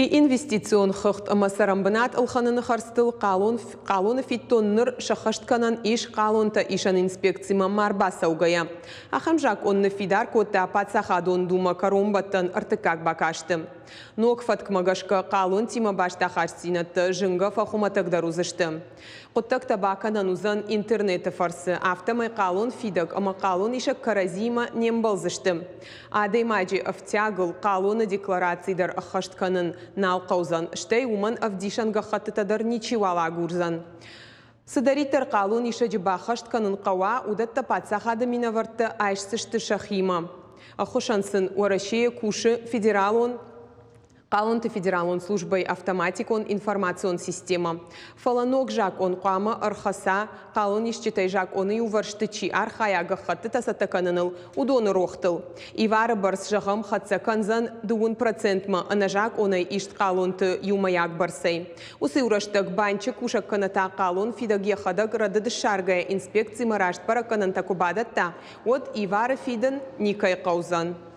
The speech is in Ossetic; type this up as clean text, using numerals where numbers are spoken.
Хи инвестицион хыгъд ӕмӕ цӕрӕнбынат ӕлхӕныны хӕрдзтыл хъалоны фиддон ныр сӕххӕст кӕнӕн ис хъалонтӕ исӕн инспекцимӕ ма рбацӕугӕйӕ. Ахӕм закъон ныффидар кодта Паддзахадон Думӕ кӕронбӕттӕн ӕртыккаг бакасты. Ног фӕткмӕ гӕсгӕ хъалонтимӕ баст ахастдзинӕдтӕ зынгӕ фӕхуымӕтӕгдӕр уыдзысты. Хъуыддӕгтӕ бакӕнӕн уыдзӕн интернеты фӕрцы, афтӕмӕй хъалон фидӕг ӕмӕ хъалонисӕг кӕрӕдзиимӕ не мбӕлдзысты. Адӕймаджы ӕфтиагыл хъалоны деклараци дӕр ӕххӕст кӕнын нал хъӕудзӕн, стӕй уымӕн ӕвдисӕн гӕххӕттытӕ дӕр ничиуал агурдзӕн. Цыдӕриддӕр хъалонисӕджы баххӕст кӕнын хъӕуа, уыдӕттӕ паддзахады минӕвӕрттӕ айсдзысты сӕхимӕ. Ӕххуысӕн сын Уӕрӕсейы кусы федералон Хъалонты федералон службӕйы автоматикон информацион системӕ. Фӕлӕ ног закъон хъуамӕ ӕрхӕца, хъалонисджытӕй закъоны иувӕрсты чи архайа гӕххӕттытӕ цӕттӕ кӕныныл, уыдоны рохтыл. Ивары бӕрц, зӕгъӕм, хӕццӕ кӕндзӕн дыууын процентмӕ ӕнӕзакъонӕй ист хъалонты иумӕйаг бӕрцӕй. Уыцы иу рӕстӕг банчы кусӕг кӕнӕ та хъалонфидӕг йӕхӕдӕг рӕдыд ссаргӕйӕ инспекцимӕ раст бӕрӕггӕнӕнтӕ куы бадӕтта, уӕд ивары фидын никӕй хъӕудзӕн.